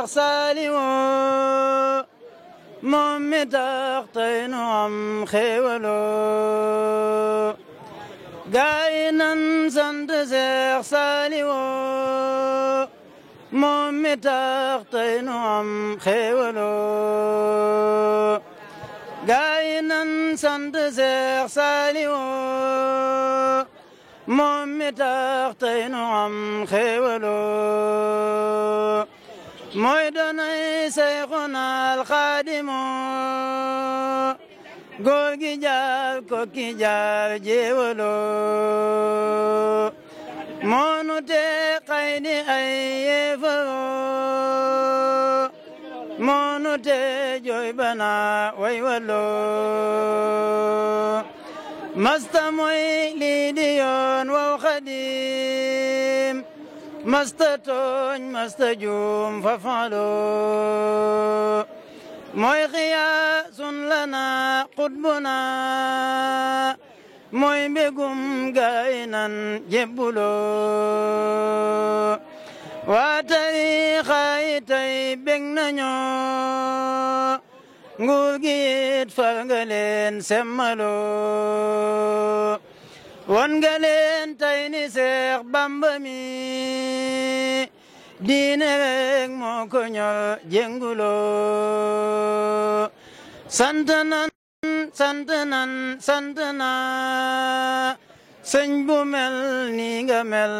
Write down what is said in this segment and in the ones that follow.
Saliou moom mi tax tey nu am xéewaloo gaay nan sant Seex Saliou moom mi tax tey nu am xéewaloo gaay nan sant Seex Saliou moom mi tax tey nu am xéewaloo mooy doonay Seyxuna al Xaadimu góor gi jaar kokki jaar jéewaloo moonu te xaydi ay yeefaroo moonu te jooy bana way waloo masta moy lii di yoon waw Xaadim masta tooñ masta juum fa faaloo mooy xiyaasun lana xutbuna mooy mbégum gaay nan jébbuloo waa tariixa yi tey bég nañu nguur gi it fal nga leen semmaloo won nga leen tey ni Seex Bamba mi diine rek moo ko ñor jénguloo sant na sëñ bu mel ni nga mel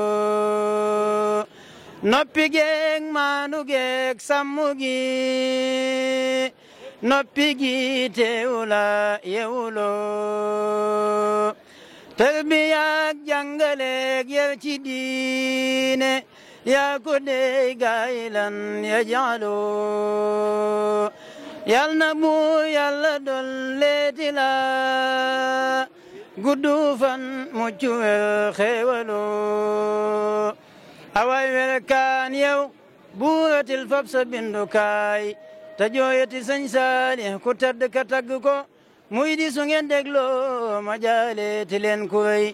yombuloo noppi geek maanu geek sàmmu gi noppi gi teewula yewuloo tarbiyaak jàngaleek yar ci diine yaa ko dey gaayilan ya jaaloo yal na bu yàlla dolleeti la guddu fan muccu wer xéewaloo away welkaan yow buuratil fab sa bindukaay ta jooyati sëñ Saalix ku tedd ka tagg ko muy di su ngeen dégloo ma jaaleeti leen ku rëy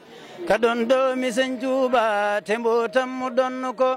ka doon doomi sëñ Tuuba te mbootam mu donn ko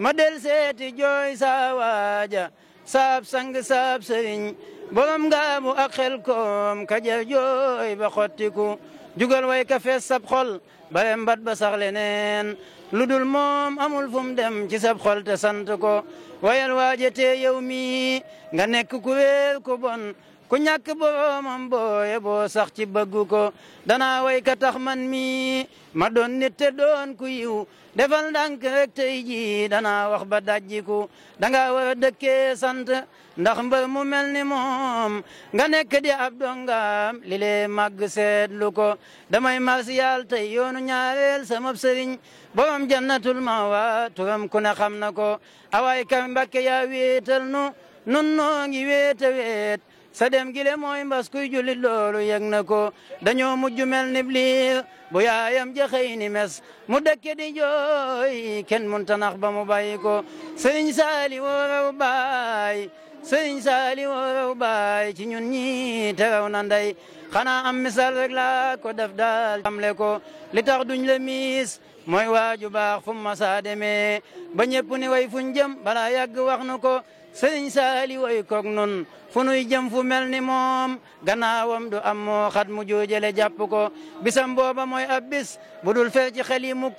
ma del seeti jooy saa waaja saab sang saab sëriñ borom ngaabu ak xel koom ka jar jooy ba xottiku jugal way ka fees sab xol bare mbat ba sax leneen lu dul moom amul fu mu dem ci sab xol te sant ko wayal waaje te yow mi nga nekk ku wéer ku bon ku ñàkk boromam booye boo sax ci bëggu ko danaa way ka tax man mi ma doon nit te doon ku yiw defal ndànk rek tey ji danaa wax ba dajjiku danga war a dëkkee sant ndax mbër mu mel ni moom nga nekk di ab dongam li lee màgg seetlu ko damay marsiyal tey yoonu ñaareel sama sëriñ borom jannatul mawa turam ku ne xam na ko awaay ka Mbàkke yaa wéetal nu nun noo ngi wéeta weet sa dem gile mooy mbas kuy jullit loolu yëg na ko dañoo mujj mel ni bliir bu yaayam jaxëy ni mes mu dëkke di jooy kenn munta nax ba mu bàyyi ko sëriñ Saali woo raw baay sëriñ Saali woo raw baay ci ñun ñi te raw na ndey xanaa am misal rek laa ko def daal amle ko li tax duñ le miis mooy waaju baax fu mu masa demee ba ñëpp ni way fuñ jëm balaa yàgg wax nu ko sëriñ Saali way koog nun fu nuy jëm fu mel ni moom gannaawam du am moo xat mu joojale jàpp ko bisam booba mooy ab bis bu dul fer ci xel yi mukk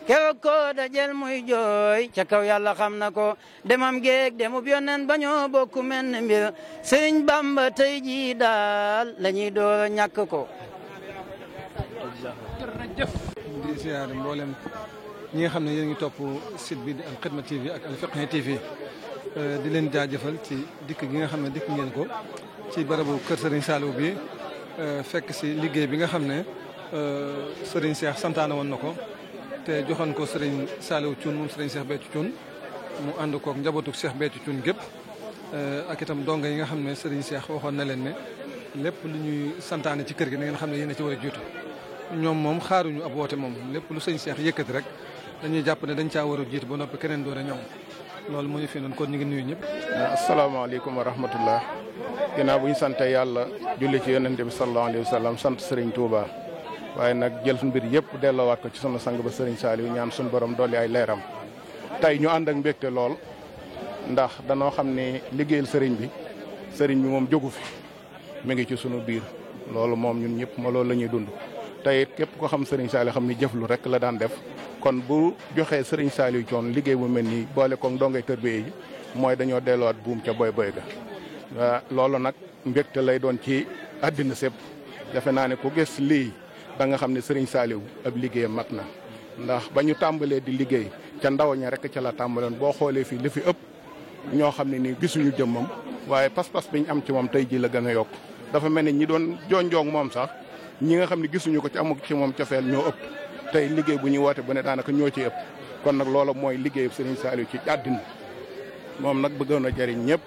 keroog ko dajel muy jooy ca kaw yàlla xam na ko demam geeg demub yonen ba ñoo bokku mel ni mbir sëriñ Bamba tey jii daal la ñuy door a ñàkk ko di siyaare mboolem ñi nga xam ne yéen ngi topp site bi di Al Khidma TV ak Al Fiqh TV di leen jaajëfal ci dikk gi nga xam ne dikk ngeen ko ci barabu kër Serigne Saliou bi fekk si liggéey bi nga xam ne Serigne Cheikh santaane woon na ko te joxoon ko Serigne Saliou Thioune moom Serigne Cheikh Béthio Thioune mu ànd koog njabootu Cheikh Béthio Thioune gépp ak itam donga yi nga xam ne Serigne Cheikh waxoon na leen ne lépp lu ñuy santaane ci kër gi na ngeen xam ne yéen a ci war a jiitu ñoom moom xaaruñu ab woote moom lépp lu Serigne Cheikh yëkkati rek dañuy jàpp ne dañ caa war a jiitu ba noppi keneen doon a ñoom loolu moo ñu fi noonu kon ñu ngi nuyu ñëpp. asalaamaaleykum wa rahmatullah ginnaaw bu ñu sante yàlla julli ci yonente bi sallallahu alayhi wa sallam sant Serigne Touba waaye nag jël mbir yëpp delloowaat ko ci sunu sang ba Serigne Saliou ñaan suñu borom dolli ay leeram tey ñu ànd ak mbégte lool ndax danoo xam ne liggéeyal sëriñ bi moom jógu fi mi ngi ci sunu biir loolu moom ñun ñëpp ma loolu la ñuy dund te it képp ko xam sëriñ Saliou xam ni jëflu rek la daan def kon bu joxee sëriñ Saliou Thioune liggéey bu mel nii boole ko ndongay tërbiye yi mooy dañoo delluwaat buum ca boy boy ga loolu nag mbégte lay doon ci àddina sépp defe naa ne ku gis lii da nga xam ne sëriñ Saliou ab liggéeyam mat na ndax ba ñu tàmbalee di liggéey ca ndaw ña rek ca la tàmbaloon boo xoolee fii li fi ëpp ñoo xam ne nii gisuñu jëmmam waaye pas-pas biñ am ci moom tey ji la gën a yokk dafa mel ni ñi doon jonjoog moom sax ñi nga xam ne gisuñu ko ci amuk ci moom cofeel ñoo ëpp tey liggéey bu ñuy woote bu ne daanaka ñoo ci ëpp kon nag loola mooy liggéeyu sëriñ Saliou ci àddina moom nag bëggoon a jariñ ñëpp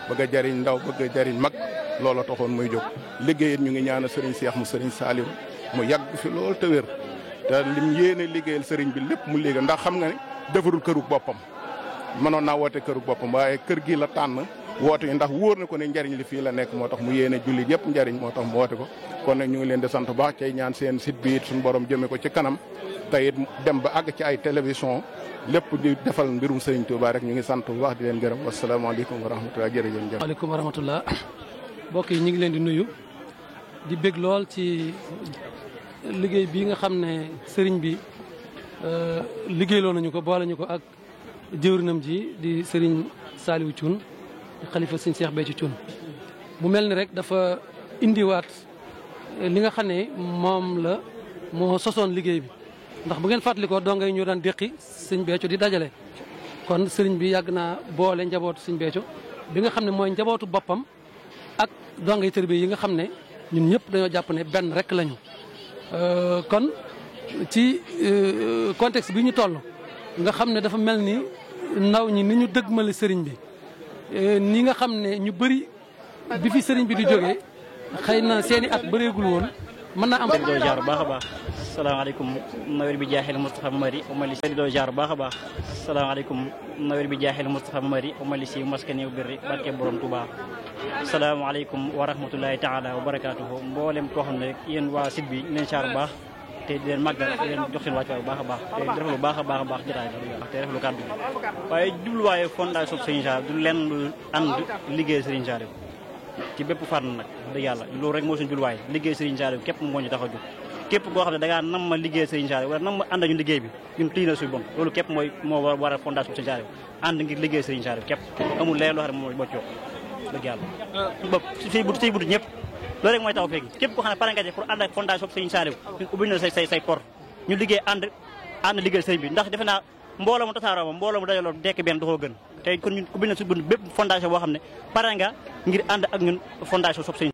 bëgg a jariñ ndaw bëgg a jariñ mag loola taxoon muy jóg liggéey it ñu ngi ñaanal sëriñ Cheikh mu sëriñ Saliou mu yàgg fi loolu te wér te lim yéene liggéeyal sëriñ bi lépp mu liggéey ndax xam nga ne defarul kërug boppam mënoon naa woote kërug boppam waaye kër gi la tànn woote yi ndax wóor na ko ne njariñ li fii la nekk moo tax mu yéene jullit yëpp njariñ moo tax mu woote ko kon nag ñu ngi leen di sant baax cay ñaan seen site bi it suñu borom jëme ko ci kanam te it dem ba àgg ci ay télévision lépp di defal mbirum sëriñ Touba rek ñu ngi sant bu baax di leen gërëm wasalaamaaleykum wa rahmatulah jërëjëf. waaleykum wa rahmatulah mbokk yi ñu ngi leen di nuyu di bég lool ci liggéey bii nga xam ne sëriñ bi liggéeyloo nañu ko boole ñu ko ak jëwrinam ji di sëriñ Saliou Thioune xalifa sëñ Cheikh Béthio Thioune mu mel ni rek dafa indiwaat li nga xam ne moom la moo sosoon liggéey bi ndax bu ngeen fàttalikoo donga yi ñu daan déqi sëñ Béthio di dajale kon sëriñ bi yàgg naa boole njabootu sëñ Béthio bi nga xam ne mooy njabootu boppam ak donga yi tërbiye yi nga xam ne ñun ñëpp dañoo jàpp ne benn rek lañu kon ci contexte bi ñu toll nga xam ne dafa mel ni ndaw ñi ni ñu dëgmale sëriñ bi ni nga xam ne ñu bëri bi fi sëriñ bi di jógee xëy na seeni at bëreegul woon mën naa am. doo jaar baax a baax salaamaaleykum nawet bi jaaxil Moustapha Mari omali si doo jaar baax a baax salaamaaleykum nawet bi jaaxil Moustapha Mari omali si maskani birri barke borom Touba salaamaaleykum wa rahmatulahi taala wa barakaatuhu mboolem koo xam ne rek yéen waa site bi leen jaar baax te di leen màggal di leen jox seen wàccuwaay bu baax a baax te defal lu baax a baax a baax jotaay te defal lu kàddu gi waaye jubluwaaye fondation Serigne Saliou du lenn lu ànd liggéey Serigne Saliou ci bépp fànn nag dëgg yàlla loolu rek moo suñu jubluwaay liggéey Serigne Saliou képp moo ñu tax a jóg képp koo xam ne da ngaa nam ma liggéey Serigne Saliou wala nam ma ànd ñu liggéey bi ñun tëj na suñu bon loolu képp moo war a fondation Serigne Saliou ànd ngir liggéey Serigne Saliou képp amul leneen loo xam ne moom bocc yokk dëgg yàlla bopp siy butu ñëpp loolu rek mooy taw feegi képp koo xam ne pare nga pour ànd ak fondation Serigne Saliou ñun ubbi na say port ñu liggéey ànd liggéey Serigne bi ndax defe naa mbooloo mu tasaaroo ma mbooloo mu dajaloo dekk benn doxoo gën te kon ñun ubbi na si bépp fondation boo xam ne pare nga ngir ànd ak ñun fondation Serigne